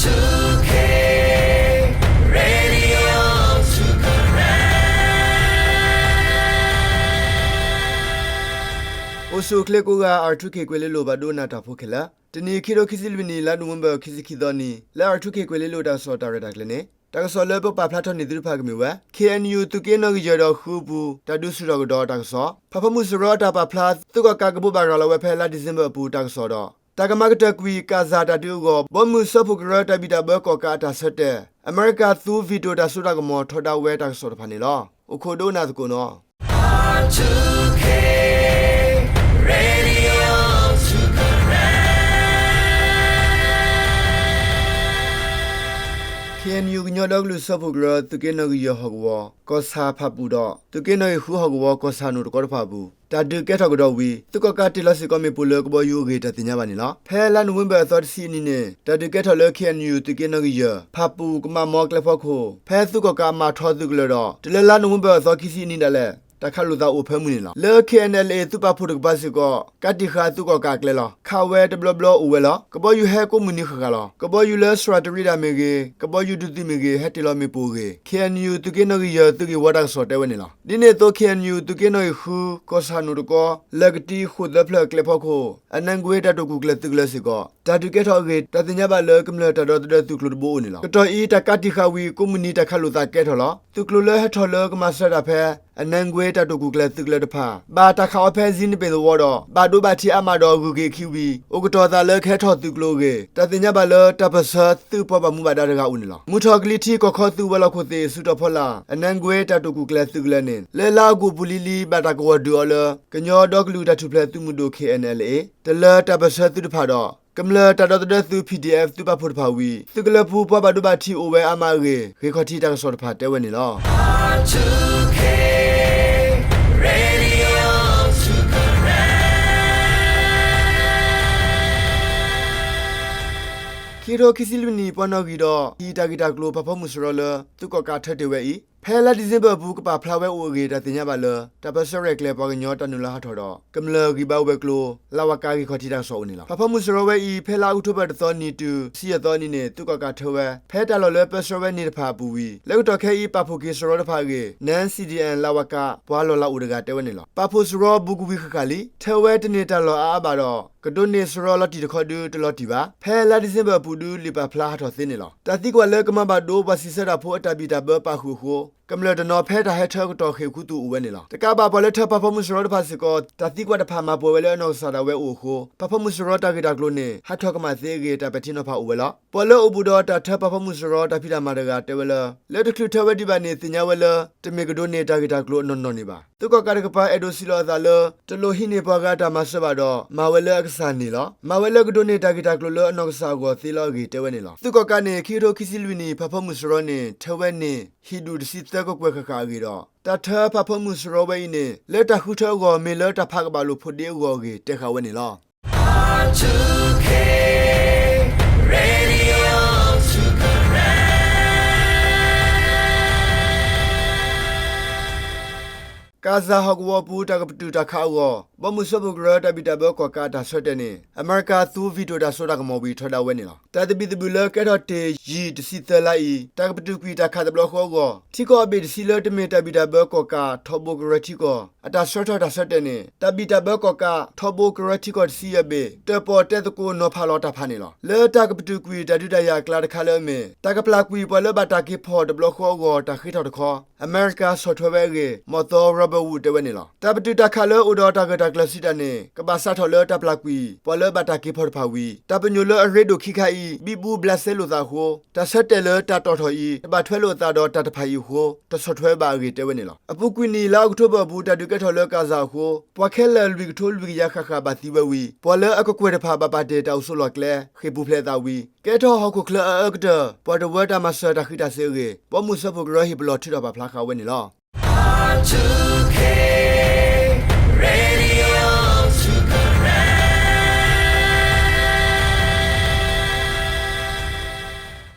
အိၣ်ဆူၣ်အိၣ်ချ့ကိးဂၤ R two K ကွဲၤလ့လိၤ ပှၤဒိကနၣ်တၢ်ဖိခဲလၢာ်, တနံၤ ခံကထိခံဆံလွံၢ်နံၣ် လါနိၣ်ဝ့ဘၢၣ် ခံဆံခံသီနံၤ လၢ R two K ကွဲၤလ့လိၤ တၢ်ကစီၣ်တၢ်ရဲၣ်တၢ်ကျဲၤန့ၣ် တၢ်ကစီၣ်လၢပပာ်ဖျါထီၣ်န့ၢ်သုတဖၣ်ကမ့ၢ်ဝဲ K N U သုးက့နီၣ်ဂံၢ်ယဲၢ်ဒီးဃုအပူၤ တၢ်ဒုးဆူၣ်ထီၣ်ကဒီးတၢ်ကစီၣ်, ဖးဖီမုၢ်စရီအတၢ်ပာ်ဖျါ သုးကီၣ်ကးကဘိးဘၣ်ရၤလီၤဝဲဖဲလါဒံၣ်စ့ဘၢၣ်အပူၤတၢ်ကစီၣ်ဒီး တၢ်ကမၤကတၢၢ်ကွံာ် ကၣ်စၣ်တၢ်ဒုးအဂီၢ် ဘီမုၢ်စၢဖှိၣ်ကရၢ တၢ်ဘံၣ်တၢ်ဘၢကီၣ်ကးအတၢ်ဆၢတဲာ်, အမဲရကၤသူ veto တၢ်စိတၢ်ကမီၤ ထီဒါဝဲတၢ်ကစီၣ်တဖၣ်န့ၣ်လီၤ. အိၣ်ခိးဒိကနၣ်သကိးနီၤ K N U ကညီဒီကလုာ်စၢဖှိၣ်ကရၢ သုးက့နီၣ်ဂံၢ်ယဲၢ်ဟီၣ်ကဝီၤ ကီၢ်ဆၣ်ဖၣ်ပူၣ်ဒီး သုးက့နီၣ်ဂံၢ်ဃုဟီၣ်ကဝီၤ ကီၢ်ဆၣ်နိၣ်တကီတဖၣ်အပူၤ တၢ်ဒုးကဲထီၣ်ကဒီးဝံၤ သုးကီၣ်ကးတ့ၢ်လီၤစ့ၢ်ကီးမ့ၣ်ပိၢ်လၢကဘီယူၤအဂ့ၢ် တၢ်သ့ၣ်ညါဘၣ်န့ၣ်လီၤ. ဖဲလါနိၣ်ဝ့ဘၢၣ်အသီတဆံအနံၤန့ၣ် တၢ်ဒုးကဲထီၣ်လၢ K N U သုးက့နီၣ်ဂံၢ်ယဲၢ် ဖၣ်ပူၣ်ကမၣ်မီကျဲဖီခိၣ် ဖဲသုးကီၣ်ကးမၤထီသုးကလၢၤဒီး တုၤလၢလါနိၣ်ဝ့ဘၢၣ်အသီခံဆံအနံၤဒၣ်လဲာ် တၢ်ခးလိာ်သးအိၣ်ဖၢမုၢ်န့ၣ်လီၤ. လၢ K N L A သုးပာ်ဖှိၣ်တကပၤစ့ၢ်ကီး ကးတံာ်ဃာ်သုးကီၣ်ကးအကျဲလီၤ. ခးဝဲတဘျီဘျီအိၣ်ဝဲလီၤ. ကဘီယူၤဟဲကိးမုၢ်နံၤဃၣ်ဃၣ်လီၤ. ကဘီယူၤလၢစှၤတရံးတၢ်မ့ၢ်ဂ့ၤ, ကဘီယူၤဒုးသုးမ့ၢ်ဂ့ၤ ဟဲတ့ၢ်လီၤမ့ၣ်ပိၢ်အဂ့ၢ် K N U သုးက့နီၣ်ဂံၢ်ယဲၢ်သုးဂ့ၢ်ဝီတၢ်ကစီၣ်တဲဝဲန့ၣ်လီၤ. ဒ်န့ၣ်အသိး K N U သုးက့နီၣ်ဂံၢ်ဃု ကီၢ်ဆၣ်နိၣ်တကီ လၢကတံၤဃိၣ်သၢဖျၢၣ်အကျဲဖီခိၣ် အနါကွ့တၢ်တိာ်ကူၣ်ကျဲၤသုးကလၢၤစ့ၢ်ကီး တၢ်ဒုးကဲထီၣ်အဂ့ၢ် တၢ်သ့ၣ်ညါဘၣ်လၢ ကမျၢၢ်တၢ်ဒီသဒၢသုးကျိၤတဘိအိၣ်န့ၣ်လီၤ. ကတီၢ်အံၤ တၢ်ကးတံာ်ဃာ်ဝံၤ ကိးမုၢ်နံၤတၢ်ခးလိာ်သးကဲထီၣ်လီၤ. သုးကျိၤလၢဟဲထီၣ်လၢကမၤစၢၤတၢ်ဖဲ အနါကွ့တၢ်တိာ်ကူၣ်ကျဲၤသုးကလၢၤတဖၣ် ဘၣ်တၢ်ခးအီၤဖဲ ဇံနပ့ၣ်သဝီဒီး ဘၣ်ဒိဘၣ်ထံးအါမးဒီးဂုၤက့ၤအခံဝံၤ အိၣ်ကတီၤအသးလၢကဟဲထီၣ်သုးကျိၤအဂ့ၢ် တၢ်သ့ၣ်ညါဘၣ်လၢ တၢ်ပၢၢ်ဆၢသုးပှၤဘၣ်မူဘၣ်ဒါတဂၤအိၣ်န့ၣ်လီၤ. မုၢ်ထီၣ်ကလံၤထံးကီၢ်ခီသုးဝဲၤလီၢ်ခိၣ်သ့ၣ် စုတီၤဖီလာ် အနါကွ့တၢ်တိာ်ကူၣ်ကျဲၤသုးကလၢၤန့ၣ် လၢလါအီကူးပူၤလံၤလံၤ ဘၣ်တၢ်ကဝီၤဒုးအီၤလၢ ကညီဒီကလုာ်တၢ်ထူၣ်ဖျဲးသုးမုၢ်ဒိၣ် K N L A တလၢတၢ်ပၢၢ်ဆၢသုးတဖၣ်ဒီး ကမျၢၢ်တၢ်ဒီသဒၢသုး P D F သုးပာ်ဖှိၣ်တဖၣ်ဝံၤ သုးကလၢၤပူၤပှၤဘၣ်ဒိဘၣ်ထံးအိၣ်ဝဲအါမးအဂ့ၢ် ဂ့ၢ်ခီၣ်ထံးတၢ်ကစီၣ်တဖၣ်တဲဝဲန့ၣ်လီၤ. ခံကထိခံဆံလွံၢ်နံၣ် ပှၤနီၣ်ဂံၢ်ဒီး ဟံၣ်တၢ်ဂ့ၢ်တၢ်ကျိၤ ဖးဖီမုၢ်စရီလၢ သုးကီၣ်ကးထၢတ့ၢ်ဝဲအံၤ ဖဲလါဒံၣ်စ့ဘၢၣ်အပူၤ ကပာ်ဖျါဝဲအိၣ်အဂ့ၢ် တၢ်သ့ၣ်ညါဘၣ်လၢ တၢ်ပၢၢ်ဆၢရဲၣ်ကျဲၤပှၤကညီတၢ်နုာ်လီၤဟးထီၣ်ဒီး ကမျၢၢ်ဂံၢ်ဘါဝဲၤကျိၤ လၢဝၤကးဂ့ၢ်ခီၣ်ထံးတၢ်ကစီၣ်အိၣ်န့ၣ်လီၤ. ဖးဖီမုၢ်စရီဝဲအံၤ ဖဲလါအီးကထိဘၢၣ်တသီနံၤတုၤ ဆံယဲၢ်သီအနံၤန့ၣ် သုးကီၣ်ကးထၢဝဲ ဖဲတၢ်လီၢ်လၢပၢၢ်ဆၢဝဲန့ၢ်တဖၣ်အပူၤဝံၤ လၢကတီၢ်ခဲအံၤ ပာ်ဖှိၣ်က့ၤစရီတဖၣ်အဂ့ၢ် နၢ C D N လၢဝၤကး ပှၤလီၢ်လၤအိၣ်တဂၤတဲဝဲန့ၣ်လီၤ. ပာ်ဖှိၣ်စရီဘူးကဝံၤဃၣ်ဃၣ်လံ ထၢဝဲတန့ၢ်တၢ်လီၢ်အါအါဘၣ်ဒီး ကဒိးန့ၢ်စရီလီၤတံၢ်တခီဒု တလီၤတံၢ်ဘၣ်. ဖဲလါဒံၣ်စ့ဘၢၣ်အပူၤဒု လံာ်ပာ်ဖျါဟးထီၣ်သ့န့ၣ်လီၤ. တၢ်သံကွၢ်လၢကမၤဘၣ်ဒိပှၤစံးဆၢတၢ်ဖိအတၢ်ဘံၣ်တၢ်ဘၢပာ်ဃုာ်အဃိ ကမျၢၢ်တနီၤ ဖဲတၢ်ဟဲထၢအကတီၢ် ဃ့ၢ်ခူသူၣ်အိၣ်ဝဲန့ၣ်လီၤ. တကးဘၣ် ပှၤလၢထၢပာ်ဖီမုၢ်စရီတဖၣ်စ့ၢ်ကီး တၢ်သံကွၢ်တဖၣ်မၤပှဲၤဝဲလၢအနီၢ်ကစၢ်ဒၣ်ဝဲအအိၣ်အဃိ ပာ်ဖီမုၢ်စရီတၢ်ဂ့ၢ်တၢ်ကျိၤန့ၣ် ဟးထီၣ်ကမၣ်သ့အဂ့ၢ် တၢ်ပဲာ်ထံနီၤဖးအိၣ်ဝဲလီၤ. ပှၤလၢအိၣ်ဘူးဒီးတၢ်ထၢပာ်ဖီမုၢ်စရီတၢ်ဖံးတၢ်မၤတဂၤတဲဝဲလၢ လၢတချုးထၢဝဲဒံးဘၣ်န့ၣ် သ့ၣ်ညါဝဲလၢ တမ့ၢ်ကဒိးန့ၢ်တၢ်ဂ့ၢ်တၢ်ကျိၤအနီၢ်နီၢ်န့ၣ်ဘၣ်. သုးကီၣ်ကးတကပၤ အဲၣ်ဒိးစံးလီၤအသးလၢ တလိၣ်ဟံးန့ၢ်ပှၤဂၤတၢ်မၤစၢၤဘၣ်ဒီး မၤဝဲလၢအကစၢ်န့ၣ်လီၤ. မၤဝဲလၢကဒိးန့ၢ်တၢ်ဂ့ၢ်တၢ်ကျိၤလၢအနီၢ်ကစၢ်အဂီၢ်သ့လီၤအဂ့ၢ်တဲဝဲန့ၣ်လီၤ. သုးကီၣ်ကးန့ၣ် ခံကထိခံဆံလွံၢ်နံၣ် ဖးဖီမုၢ်စရီန့ၣ် ထၢဝဲန့ၢ် ဟံၣ်ဒူၣ်တဆံသၢကကွဲၢ်ဃၣ်ဃၣ်အဂ့ၢ်ဒီး တၢ်ထၢဖးဖီမုၢ်စရီဝဲအံၤန့ၣ် လၢတၢ်ဃုထၢအဂီၢ် မ့ၢ်လၢတၢ်ဖးကဘၣ်လိာ်ဖိးဒ့အဂီၢ်အဂ့ၢ် တဲဃာ်ဝဲန့ၣ်လီၤ. ကၣ်စၣ်ဟီၣ်ကဝီၤအပူၤ တၢ်ကပတုာ်တၢ်ခးအဂီၢ် ဘီမုၢ်စၢဖှိၣ်ကရၢ တၢ်ဘံၣ်တၢ်ဘၢကီၣ်ကးအတၢ်ဆၢတဲာ်န့ၣ် အမဲရကၤသူ veto တၢ်စိတၢ်ကမီၤဝံၤ ထီဒါဝဲန့ၣ်လီၤ. တၢ်သဘံၣ်သဘုၣ်လၢကဲထီၣ်တ့ၢ်ယံာ်တဆံသၢလါအံၤ တၢ်ကပတုာ်ကွံာ်တၢ်ခးတဘျီဃီအဂီၢ် ထံကီၢ်အဘ့ၣ်တဆံလၢတမ့ၢ်တၢ်ဘံၣ်တၢ်ဘၢကီၣ်ကး ထီဘိကရၢထံကီၢ် အတၢ်ဆှၢထီၣ်တၢ်ဆၢတဲာ်န့ၣ် တၢ်ဘံၣ်တၢ်ဘၢကီၣ်ကး ထီဘိကရၢထံကီၢ်တဆံယဲၢ်ဘ့ၣ် တၢၣ်ပီၣ်တဲသကိးနီၤဖးလီၤတၢ်ဖးန့ၣ်လီၤ. လၢတၢ်ကပတုာ်ကွံာ်တၢ်ဒုးတၢ်ယၤအကျါတခါလၢအမ့ၢ် တၢ်ကပျၢ်ကွံာ်ပှၤလၢဘၣ်တၢ်က့ၤဖီၣ်တဘျီဃီအဂီၢ် တၢ်ဃ့ထီၣ်တခီ အမဲရကၤဆီၣ်ထွဲဝဲအဂ့ၢ် မီၣ်သီ Robert Wood တဲဝဲန့ၣ်လီၤ. တၢ်ပတုာ်တၢ်ခးလၢအိၣ်ဒီးတၢ်ဂၢၢ်တၢ်ကျၢၤစံးတၢ်န့ၣ် ကဘၣ်စးထီၣ်လၢတၢ်ပျၢ်ကွံာ် ပှၤလၢဘၣ်တၢ်က့ၤဖီၣ်တဖၣ်ဝံၤ တၢ်ပညိၣ်လၢအရ့ဒိၣ်ခံခါအံၤ ဘံဘူဘျးစဲလိာ်သးအဃိ တၢ်ဆၢတဲာ်လၢတၢ်တီၣ်ထီၣ်အံၤ တဘၣ်ထွဲလိာ်အသးဒီးတၢ်တဖၣ်အံၤအဃိ တဆီၣ်ထွဲဘၣ်အဂ့ၢ်တဲဝဲန့ၣ်လီၤ. အပူၤကွံာ်နံၣ် လါအီးကထိဘၢၣ်အပူၤ တၢ်ဒုးကဲထီၣ်လၢကၣ်စၣ်အဃိ ပှၤခဲလၢာ်လွံၢ်ကထိလွံၢ်ကယၤဃၣ်ဃၣ်ဘၣ်သံဝဲဝံၤ ပှၤလၢအကကွဲၢ်တဖၣ်ဘၣ်ပာ်တ့ၢ်တၢ်အိၣ်ဆိးလီၢ်ကျဲ ဃ့ၢ်ပူၤဖျဲးအသးဝံၤ ကဲထီၣ်ဟီၣ်ခိၣ်ချၢအအၢကတၢၢ် ပှၤတဝၢတၢ်မၤစၢၤတၢ်ဃံးတၢ်စ့ၤအဂ့ၢ် ဘီမုၢ်စၢဖှိၣ်ကရၢဟ့ၣ်ပလီၢ်ထုးထီၣ်ပာ်ဖျါဃာ်ဝဲန့ၣ်လီၤ.